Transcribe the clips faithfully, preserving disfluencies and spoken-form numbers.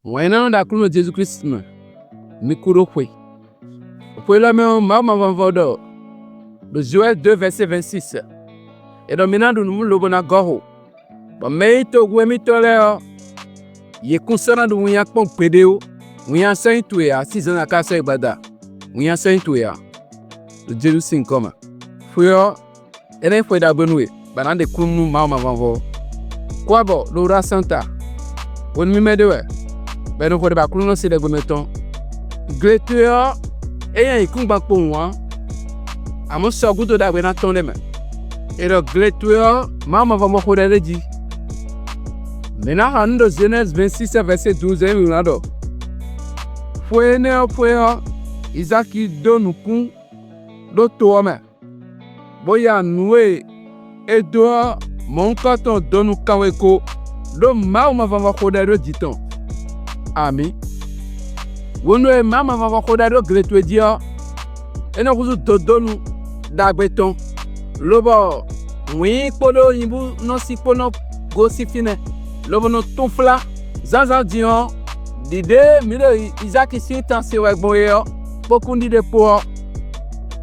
Wǎn yíyí ná nɔ ɖo Aklúnɔ Jezu Klísu mɛ. Mi kú ɖó xwe. Xwe élɔ́ mɛ ɔ́, Mawu mavɔmavɔ ɖɔ ɖo Jowɛ́li dó vɛ̌si vɛ̌nsísi: è ɖɔ mi ná ɖu nǔ lobo ná gɔ́ xo, bɔ mɛ e nyí togun émítɔn lɛ́ɛ ɔ́, yě kún sɔ́ ná ɖu winnyá kpɔ́n gbeɖé ó. Winnyá sɔ́ nyí towe ǎ, sín zǎnzǎn ka sɔ́ yi gbada. Winnyá sɔ́ nyí towe ǎ, ɖo Jezu sín nyǐkɔ mɛ. Xwe ɔ́, é ná nyí xwe ɖagbe nú we, bɔ a nǎ ɖe kúnnu nú Mawu mavɔmavɔ ɔ́. Kwábɔ Lora Santa, hwenu mímɛ́ ɖé wɛ, bɔ è nɔ xo ɖɛ bɔ Aklúnɔ se ɖɛgbɛ mɛ tɔn. Gle towe ɔ́, é nyí ayǐkúngban kpowun ǎ, amɔ̌ sɔgúdo ɖagbe ná tɔn ɖ'é mɛ. È ɖɔ gle towe ɔ́, Mawu mavɔmavɔ xo ɖɛ ɖ'é jí. Mǐ ná xa nǔ ɖo Zenɛ́zi vɛ̌nsísi vɛ̌si duzɛ́n wlán ɖɔ: Xwe énɛ́ ɔ́ xwé ɔ́, Izáki dó nǔkún ɖó to ɔ́ mɛ, bó ya nǔ e è dó ɔ́ mɔ̌hunkɔtɔn donu kanwe ko, ɖó Mawu mavɔmavɔ xo ɖɛ ɖó jǐ tɔn. Amǐ. Hwenu e Mawu mavɔmavɔ xo ɖɛ ɖó gle towe jí ɔ́, é nɔ húzú dodónu ɖagbe tɔn, lobɔ wǐin kpódó nyibúnɔ́si kpó nɔ gosín fínɛ́, lobo nɔ túnflá. Zǎnzǎn din ɔ́, ɖǐɖá e mǐ ɖo Izáki sín tan se wɛ gbɔn é ɔ́, kpó kúnɖíɖe kpó ɔ́,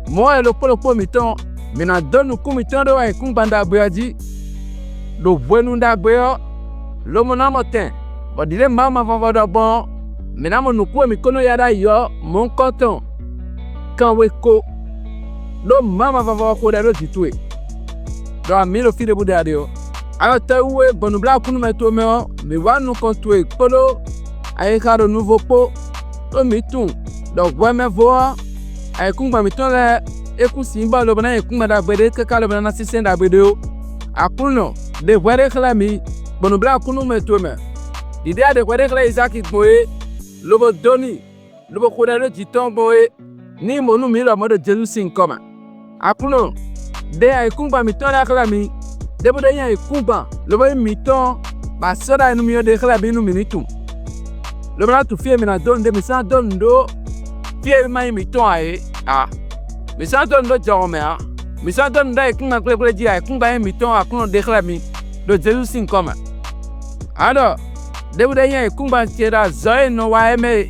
mɔ̌ wɛ ɖokpó ɖokpó mǐtɔn mǐ ná dó nukún mǐtɔn ɖó ayǐkúngban ɖagbe ɔ́ jí, ɖo hwenu ɖagbe ɔ́, lobo ná mɔ tɛn, bɔ ɖǐɖá e Mawu mavɔmavɔ ɖɔ gbɔn ɔ́, mǐ ná mɔ nǔkún e mǐ ko nɔ ya ɖ'ayǐ ɔ́ mɔ̌hunkɔtɔn kanwe ko, ɖó Mawu mavɔmavɔ ɔ́ xo ɖɛ ɖó jǐ towe, ɖɔ amǐ ɖo fí ɖěbǔ ɖe a ɖe ɔ́. Alɔ tɛ́wú e gbɔn nǔbláwǔkúnúmɛ towe mɛ ɔ́, mǐ wá nukɔn towe kpódó ayixa ɖo nuvo kpó, ɖó mǐ tunwun ɖɔ hwɛmɛvo ɔ́, ayǐkúngban mǐtɔn lɛ́ɛ é kún sǐ bɔ lobo ná nyí ayǐkúngban ɖagbe ɖé káká lobo ná ná sínsɛ́n ɖagbe ɖé ó. Aklúnɔ, ɖe hwɛ ɖé xlɛ́ mǐ gbɔn nǔbláwǔkúnúmɛ towe mɛ. Ɖǐɖá e a ɖe hwɛ ɖé xlɛ́ Izáki gbɔn é, lobo dó n'i, lobo xo ɖɛ ɖó jǐ tɔn gbɔn é, ní mɔ nú mǐ lɔmɔ̌ ɖo Jezu sín nyǐkɔ mɛ. Aklúnɔ, ɖe ayǐkúngban mǐtɔn lɛ́ɛ xlɛ́ mi, ɖěbǔ ɖé nyí ayǐkúngban lobo nyí mǐtɔn, bɔ a sɔ́ ɖ'ayǐ nú mì ɔ́ ɖe xlɛ́ mǐ nú mǐ ní tunwun, lobo ná tunwun fí e mǐ ná dó nǔ ɖe, mǐ sɔ́ ná dó nǔ ɖó fí e ma nyí mǐtɔn ǎ é ǎ. Mǐ sɔ́ ná dó nǔ ɖó jɔhɔn mɛ ǎ. Mǐ sɔ́ ná dó nǔ ɖó ayǐkúngban kplékplé jí, ayǐkúngban e nyí mǐtɔn ɔ́ Aklúnɔ ɖe xlɛ́ mi ɖo Jezu sín nyǐkɔ mɛ. A ɖɔ, ɖěbǔ ɖé nyí ayǐkúngban ce ɖo azɔ̌ e un nɔ wa é mɛ é.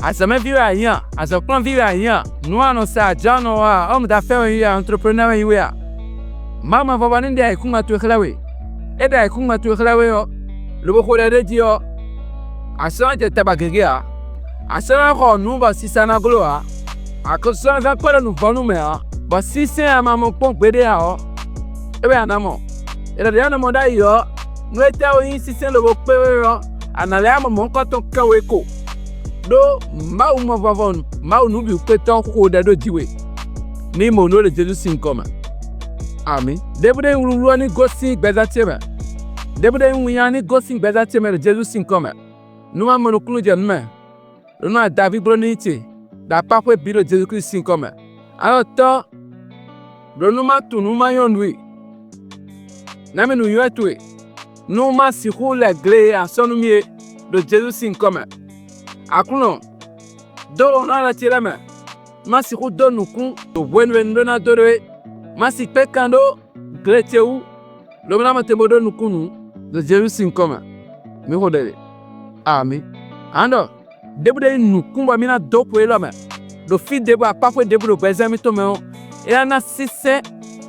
Azɔ̌mɛví wɛ a nyǐ a? Azɔ̌kplɔ́nví wɛ a nyǐ a? Nǔ a nɔ sa ajǎ nɔ wa a? Ɔ́mudafɛ́ wɛ nyí we a? Antloprenɛ́ wɛ nyí we a? Mawu mavɔvɔ ní ɖe ayǐkúngban towe xlɛ́ we. É ɖe ayǐkúngban towe xlɛ́ we ɔ́, lobo xo ɖɛ ɖ'é jí ɔ́, a sɔ́ ná jɛ tagba gěgé ǎ. A sɔ́ ná xɔ nǔ bɔ sisa ná gló ǎ. A ko sɔ́ ná zán kpɛ́ ɖo nǔvɔ́ nú mɛ ǎ, bɔ sínsɛ́n a ma mɔ kpɔ́n gbeɖé ǎ ɔ́, é wɛ a nǎ mɔ. È ɖɔ ɖě a nɔ mɔ ɖ'ayǐ ɔ́, nú étɛ́ wú nyí sínsɛ́n lobo kpé we ɔ́, a nǎ lɛ́ mɔ mɔ̌hunkɔtɔn kɛn we ko, ɖó Mawu mavɔvɔ Mawu Nǔbǐwúkpétɔ́ xo ɖɛ ɖó jǐ we, ní mɔ nǔ ɖo Jezu sín nyǐkɔ mɛ. Amǐ. Ɖěbǔ ɖé nyí wlíwlí ɔ́ ní gosín gbɛzán ce mɛ. Ɖěbǔ ɖé nyí winnyá ní gosín gbɛzán ce mɛ ɖo Jezu sín nyǐkɔ mɛ. Nú má mɔ nukúnnú jɛ nǔ mɛ, ɖó nú adaví gbló ní ce ɖo akpá xwé bǐ ɖo Jezu Klísu sín nyǐkɔ mɛ. Alɔ Tɔ́, ɖǒ nú má tunwun nú má nyɔ́ nǔ i. Ná mì nǔnywɛ́ towe, nú má sixú lɛ gle e a sɔ́ nú mì é ɖo Jezu sín nyǐkɔ mɛ. Aklúnɔ, dó wlɔ̌nlɔ́n ce lɛ́ɛ mɛ, má sixú dó nǔkún ɖo hwenu e un ɖó ná dó ɖó é. Má sin kpé kan ɖó gle ce wú, lobo ná mɔ te bó ɖó nukúnnú ɖo Jezu sín nyǐkɔ mɛ. Mǐ xo ɖɛ ɖe. Amǐ. An ɖɔ, ɖěbǔ ɖé nyí nǔkún bɔ mì ná dó xwe élɔ́ mɛ, ɖo fí ɖěbǔ akpáxwé ɖěbǔ ɖo gbɛzán mǐtɔn mɛ ɔ́, é ná ná sínsɛ́n,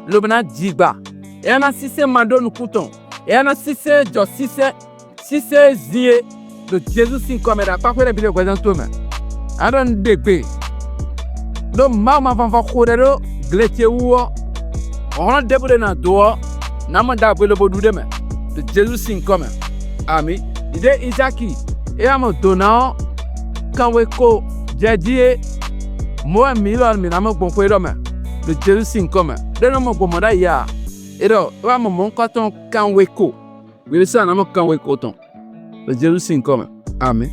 lobo ná ji gba. É ná ná sínsɛ́n ma ɖó nukún tɔn. É ná ná sínsɛ́n jɔ sínsɛ́n, sínsɛ́n e zin é ɖo Jezu sín nyǐkɔ mɛ ɖo akpáxwé lɛ́ɛ bǐ ɖo gbɛzán towe mɛ. A ɖɔ un ɖe gbe ɖó Mawu mavɔmavɔ xo ɖɛ ɖó gle ce wú ɔ́, hlɔ̌nhlɔ́n ɖěbǔ ɖé nǎ dó ɔ́, nǎ mɔ ɖagbe lobo ɖu ɖ'é mɛ, ɖo Jezu sín nyǐkɔ mɛ. Amǐ. Ɖiɖe Izáki e wá mɔ dǒ ná ɔ́, kanwe ko jɛ jí é, mɔ̌ wɛ mǐ lɔ mǐ ná mɔ gbɔn xwe élɔ́ mɛ, ɖo Jezu sín nyǐkɔ mɛ. Ɖé nɔ mɔ gbɔn mɔ̌ ɖ'ayǐ a? É ɖɔ é wá mɔ mɔ̌hunkɔtɔn kanwe ko, hwi ɖésú a nǎ mɔ kanwe ko tɔn, ɖo Jezu sín nyǐkɔ mɛ. Amǐ.